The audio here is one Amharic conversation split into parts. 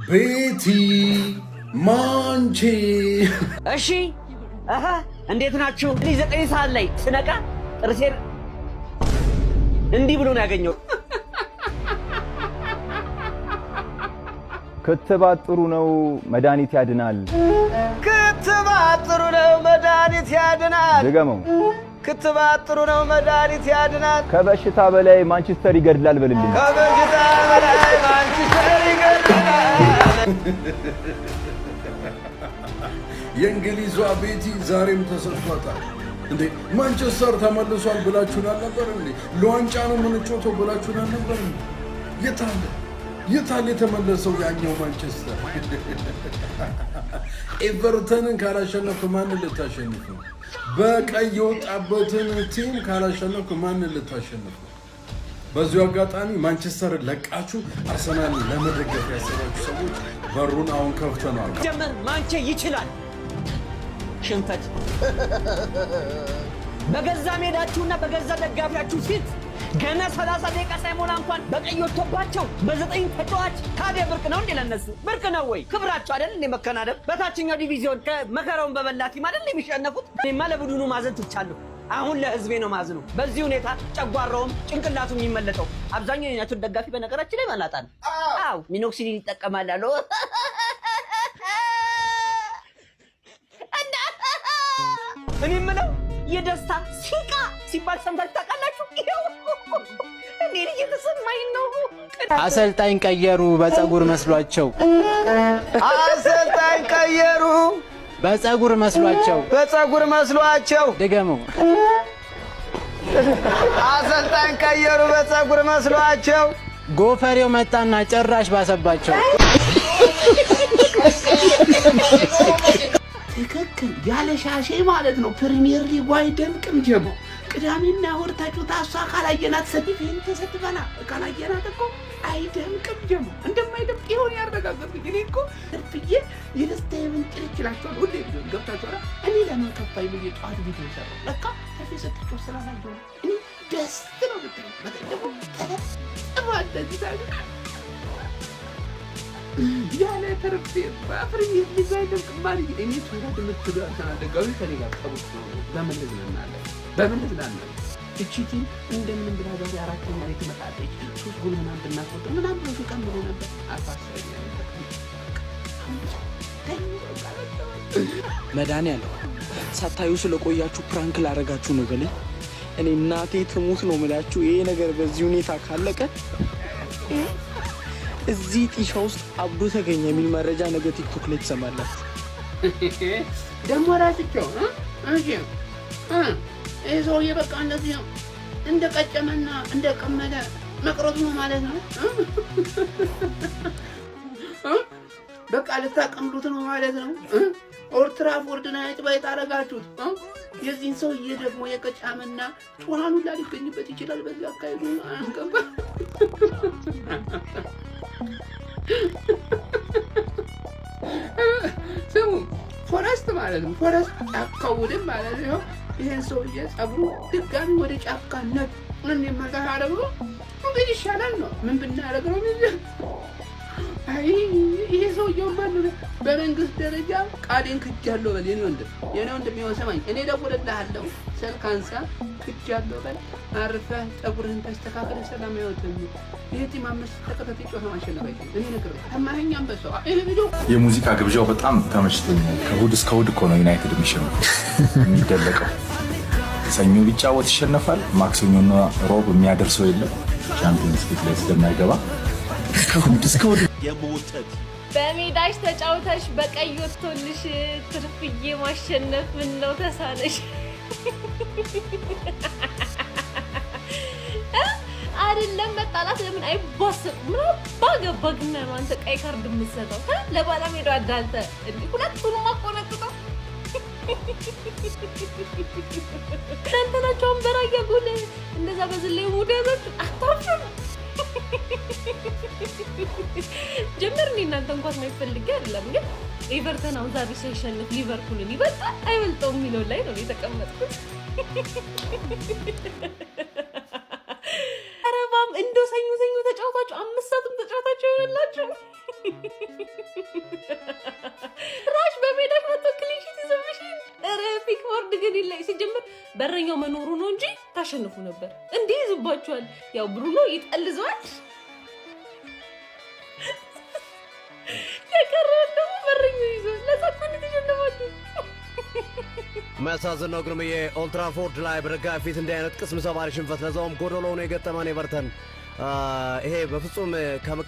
ቤቲ ማንቼ። እሺ አሀ፣ እንዴት ናችሁ? እኔ 9 ሰዓት ላይ ስነቃ ጥርሴን እንዲህ ብሎ ነው ያገኘው። ክትባት ጥሩ ነው፣ መድኃኒት ያድናል። ክትባት ጥሩ ነው፣ መድኃኒት ያድናል። ድገመው። ክትባት ጥሩ ነው፣ መድኃኒት ያድናል። ከበሽታ በላይ ማንቸስተር ይገድላል በልልኝ። ከበሽታ በላይ ማንቸስተር ይገድላል። የእንግሊዟ ቤቲ ዛሬም ተሰጥቷታል። እንዴ፣ ማንቸስተር ተመልሷል ብላችሁን አልነበር እንዴ? ለዋንጫ ነው የምንጮተው ብላችሁን አልነበር እንዴ? የታለ የታለ የተመለሰው ያኛው ማንቸስተር? ኤቨርተንን ካላሸነፍክ ማንን ልታሸንፍ ነው? በቀይ የወጣበትን team ካላሸነፍክ ማንን ልታሸንፍ ነው? በዚሁ አጋጣሚ ማንቸስተርን ለቃችሁ አርሰናልን ለመደገፍ ያሰባችሁ ሰዎች በሩን አሁን ከፍተነዋል። ጀመር ማንቼ ይችላል። ሽንፈት በገዛ ሜዳችሁና በገዛ ደጋፊያችሁ ፊት ገና 30 ደቂቃ ሳይሞላ እንኳን በቀይ ወጥቶባቸው በዘጠኝ ተጫዋች። ታዲያ ብርቅ ነው እንዴ ለነሱ? ብርቅ ነው ወይ? ክብራቸው አይደል እንዴ መከናደብ? በታችኛው ዲቪዚዮን መከራውን በበላ team አይደል የሚሸነፉት? እኔማ ለቡድኑ ማዘን ትቻለሁ። አሁን ለህዝቤ ነው ማዝነው። በዚህ ሁኔታ ጨጓራውም ጭንቅላቱ የሚመለጠው አብዛኛው የዩናይትድ ደጋፊ በነገራችን ላይ መላጣ ነው። አዎ፣ minoxidil ይጠቀማል አሉ። እኔ የምለው የደስታ ሲቃ ሲባል ሰምታችሁ ታውቃላችሁ? ይኸው እኔ እየተሰማኝ ነው። አሰልጣኝ ቀየሩ በፀጉር መስሏቸው። አሰልጣኝ ቀየሩ በፀጉር መስሏቸው። በፀጉር መስሏቸው። ድገመው። አሰልጣኝ ቀየሩ በፀጉር መስሏቸው። ጎፈሬው መጣና ጭራሽ ባሰባቸው። ትክክል ያለ ሻሼ ማለት ነው። ፕሪሚየር ሊጉ አይደምቅም። ጀሞ ቅዳሜና እሑድ ተጫውታ እሷ ካላየናት ሰዲፌን ተሰድበና ካላየናት እኮ አይደምቅም። ጀሞ እንደማይደምቅ ይሆን ያረጋገጥኩኝ። እኔ እኮ ትርፍዬ የደስታ ምንጭ ይችላቸዋል። ሁሌ ቢሆን ገብታችኋል። እኔ ለምን ከፋኝ ብዬ ጠዋት ቪዲዮ ሰራሁ። ለካ ትርፌ ስትጫወት ስላላየሁ ነው። እኔ ደስ ነው ብታይ። በተለይ ደግሞ ተለጥፋ እንደዚህ ታዲያ ያለ ትርፌ ፕሪሚየር ሊግ አይደምቅም ማለት እኔ ትውረድ የምትሉ አርሰናል ደጋፊ ከኔ ጋር ጠቡት ነው። በምን ልዝናናለን? በምን ልዝናናለን? እቺ team እንደምንም ብላ ዛሬ አራተኛ ላይ ትመጣለች። ሶስት ጎል ምናምን ብናስቆጥር ምናምን ብሎ ሲቀምሩ ነበር። አሳሰኛ። መድኃኒዓለም ሳታዩ ስለቆያችሁ prank ላረጋችሁ ነው በለኝ። እኔ እናቴ ትሙት ነው ምላችሁ። ይሄ ነገር በዚህ ሁኔታ ካለቀ እዚህ ጢሻ ውስጥ አብዶ ተገኘ የሚል መረጃ ነገ ቲክቶክ ላይ ትሰማላችሁ። ደግሞ ራስቸው እሺ ይህ ሰውዬ በቃ እንደዚህ ነው፣ እንደ ቀጨመና እንደ ቀመለ መቅረቱ ነው ማለት ነው። በቃ ልታቀምዱት ነው ማለት ነው። ኦልድ ትራፎርድን አይጥ ባይጥ አደረጋችሁት። የዚህን ሰውዬ ደግሞ የቀጫመና ጩሃኑ ሁላ ሊገኝበት ይችላል። በዚህ አካሄዱ አንገባ። ስሙ፣ forest ማለት ነው። Forest ጫካው ቡድን ማለት ነው። ይህን ሰውዬ ጸጉሩ ድጋሚ ወደ ጫካነት እንዲመለስ አደረግ ነው እንግዲህ ይሻላል ነው። ምን ብናደርግ ነው? አይ፣ ይሄ ሰውዬው ማን ነው? በመንግስት ደረጃ ቃሌን ክጃለሁ በል የኔ ወንድም፣ የኔ ወንድም ይኸው ስማኝ፣ እኔ እደውልልሃለሁ፣ ስልክ አንሳ፣ ክጃለሁ በል። አርፈህ ጸጉርህን ተስተካክለህ ሰላም ህይወትህን። ይሄ team አምስት ተከታታይ ጨዋታ ማሸነፍ አይችልም። እኔ ነግሬህ ታማኸኝ አንበሳው ይሄ ቪዲዮ የሙዚቃ ግብዣው በጣም ተመችቶኛል። ከእሑድ እስከ እሑድ እኮ ነው ዩናይትድ የሚሸነፈው የሚደለቀው። ሰኞ ቢጫወት ይሸነፋል። ማክሰኞና ሮብ የሚያደርሰው የለም፣ ቻምፒየንስ ሊግ ላይ ስለማይገባ ከእሑድ እስከ እሑድ። በሜዳሽ ተጫውተሽ በቀይ ወጥቶልሽ ትርፍዬ ማሸነፍ ምን ነው ተሳነሽ? አይደለም መጣላት ለምን አይቧሰጡ? ምን አባ ገባግና ነው አንተ ቀይ ካርድ የምትሰጠው? ለባላሜዳው አዳልተ እንዲህ ሁለቱንም አቆነጥጠው። እናንተ ናቸው አንበራያ ጎል እንደዛ በዝላይ ሙድ ያዛችሁ፣ አታፍሩም? ጀመር እኔ እናንተ እንኳን ማይፈልግ አይደለም፣ ግን ኤቨርተን አሁን ዛሬ ሲያሸንፍ ሊቨርፑልን ይበልጣል አይበልጠውም የሚለው ላይ ነው የተቀመጥኩት። አረባም እንደው ሰኞ ሰኞ ተጫውታችሁ 5 ሰዓትም ተጫውታችሁ ይሆንላችሁ። ራሽ በሜዳሽ መጥቶ clean sheet ይዞብሽ። ኧረ ፒክፎርድ ግን ይለይ። ሲጀምር በረኛው መኖሩ ነው እንጂ ታሸንፉ ነበር። እንዲህ ይዝባችኋል። ያው ብሩኖ ይጠልዘዋል፣ የቀረውን ደግሞ በረኛው ይዞ ለዛ እኮ ነው የተሸነፋችሁት። የሚያሳዝን ነው ግርምዬ። ኦልትራፎርድ ላይ በደጋፊ ፊት እንዲህ አይነት ቅስም ሰባሪ ሽንፈት፣ ለዛውም ጎዶሎ ሆኖ የገጠመን ኤቨርተን፣ ይሄ በፍጹም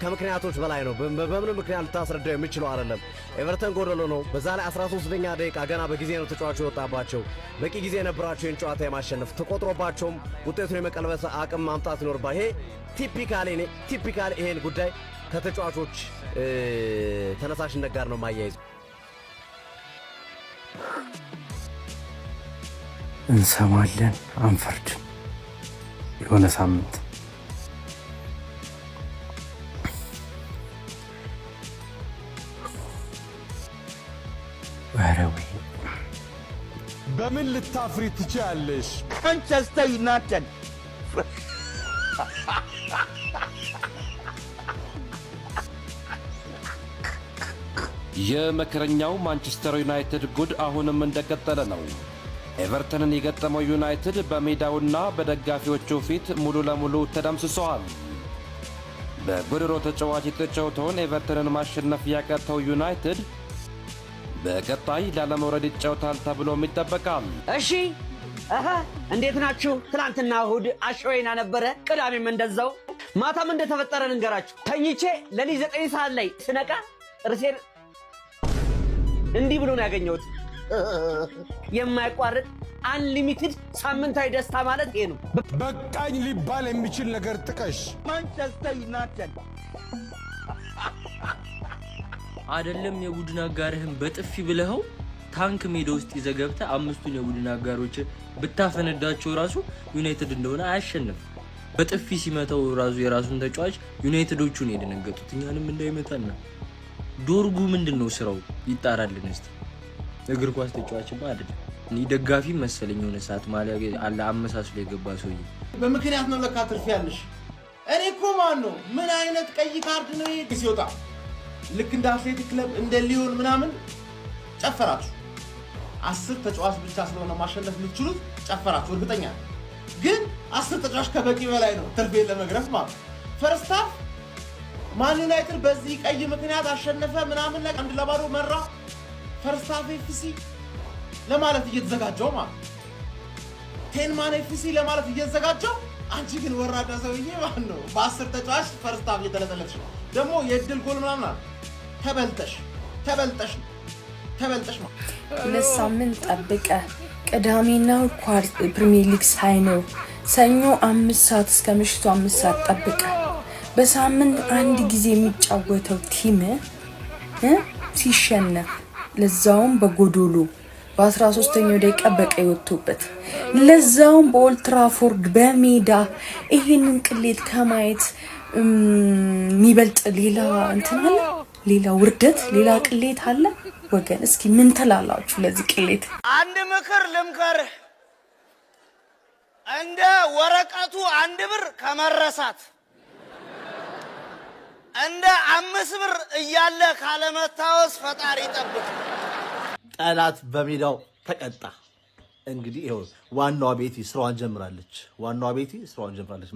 ከምክንያቶች በላይ ነው። በምንም ምክንያት ልታስረዳው የሚችለው አይደለም። ኤቨርተን ጎዶሎ ነው። በዛ ላይ 13ኛ ደቂቃ ገና በጊዜ ነው ተጫዋቹ የወጣባቸው። በቂ ጊዜ የነበራቸው ይህን ጨዋታ የማሸነፍ፣ ተቆጥሮባቸውም ውጤቱን የመቀልበስ አቅም ማምጣት ይኖርባ። ይሄ typically typically ይሄን ጉዳይ ከተጫዋቾች ተነሳሽነት ጋር ነው የማያይዘው። እንሰማለን፣ አንፈርድም። የሆነ ሳምንት ኧረ ወይ። በምን ልታፍሪ ትችያለሽ? ማንቸስተር ዩናይትድ። የመከረኛው ማንቸስተር ዩናይትድ ጉድ አሁንም እንደቀጠለ ነው። ኤቨርተንን የገጠመው ዩናይትድ በሜዳውና በደጋፊዎቹ ፊት ሙሉ ለሙሉ ተደምስሰዋል። በጎዶሎ ተጫዋች የተጫወተውን ኤቨርተንን ማሸነፍ ያቃተው ዩናይትድ በቀጣይ ላለመውረድ ይጫወታል ተብሎም ይጠበቃል። እሺ እህ እንዴት ናችሁ? ትናንትና እሁድ አሸወይና ነበረ፣ ቅዳሜም እንደዛው። ማታም እንደተፈጠረ ልንገራችሁ። ተኝቼ ለሊት 9 ሰዓት ላይ ስነቃ ጥርሴን እንዲህ ብሎ ነው ያገኘሁት። የማይቋረጥ unlimited ሳምንታዊ ደስታ ማለት ይሄ ነው። በቃኝ ሊባል የሚችል ነገር ጥቀሽ። ማንቸስተር ዩናይትድ። አይደለም የቡድን አጋርህን በጥፊ ብለኸው ታንክ ሜዳ ውስጥ ይዘህ ገብተህ አምስቱን የቡድን አጋሮች ብታፈነዳቸው ራሱ ዩናይትድ እንደሆነ አያሸንፍም። በጥፊ ሲመታው ራሱ የራሱን ተጫዋች ዩናይትዶቹን የደነገጡት እኛንም እንዳይመታን ነው። ዶርጉ ምንድን ነው ስራው? ይጣራልን እስቲ። እግር ኳስ ተጫዋችማ አይደለም። እኔ ደጋፊ መሰለኝ የሆነ ሰዓት ማሊያ አለ አመሳስሎ የገባ ሰውዬ። በምክንያት ነው ለካ ትርፍ ያለሽ። እኔ እኮ ማን ነው ምን አይነት ቀይ ካርድ ነው ይሄ? ሲወጣ ልክ እንደ አትሌቲክ ክለብ እንደ ሊዮን ምናምን ጨፈራችሁ። 10 ተጫዋች ብቻ ስለሆነ ማሸነፍ የምትችሉት ጨፈራችሁ። እርግጠኛ ነኝ። ግን 10 ተጫዋች ከበቂ በላይ ነው ትርፌን ለመግረፍ ማለት። First half ማን ዩናይትድ በዚህ ቀይ ምክንያት አሸነፈ ምናምን ላይ 1-0 መራ። First half FC ለማለት እየተዘጋጀው ማለት 10 man FC ለማለት እየተዘጋጀው፣ አንቺ ግን ወራዳ ሰውዬ ማን ነው በ10 ተጫዋች first half እየተለጠለጥሽ ነው። ደግሞ የእድል ጎል ምናምን አለ። ተበልጠሽ ተበልጠሽ ነው ተበልጠሽ ነው። 2 ሳምንት ጠብቀ ቅዳሜና እሁድ ፕሪሚየር ሊግ ሳይኖር ሰኞ 5 ሰዓት እስከ ምሽቱ 5 ሰዓት ጠብቀ በሳምንት አንድ ጊዜ የሚጫወተው team ሲሸነፍ፣ ለዛውም በጎዶሎ በ13ኛው ደቂቃ በቀይ ወጥቶበት፣ ለዛውም በኦልትራፎርድ በሜዳ፣ ይሄንን ቅሌት ከማየት የሚበልጥ ሌላ እንትን አለ? ሌላ ውርደት፣ ሌላ ቅሌት አለ? ወገን እስኪ ምን ትላላችሁ ለዚህ ቅሌት? አንድ ምክር ልምከርህ። እንደ ወረቀቱ 1 ብር ከመረሳት እንደ 5 ብር እያለ ካለመታወስ ፈጣሪ ይጠብቅ። ጠላት በሜዳው ተቀጣ። እንግዲህ ይኸው ዋናዋ ቤቲ ስራዋን ጀምራለች። ዋናዋ ቤቲ ስራዋን ጀምራለች።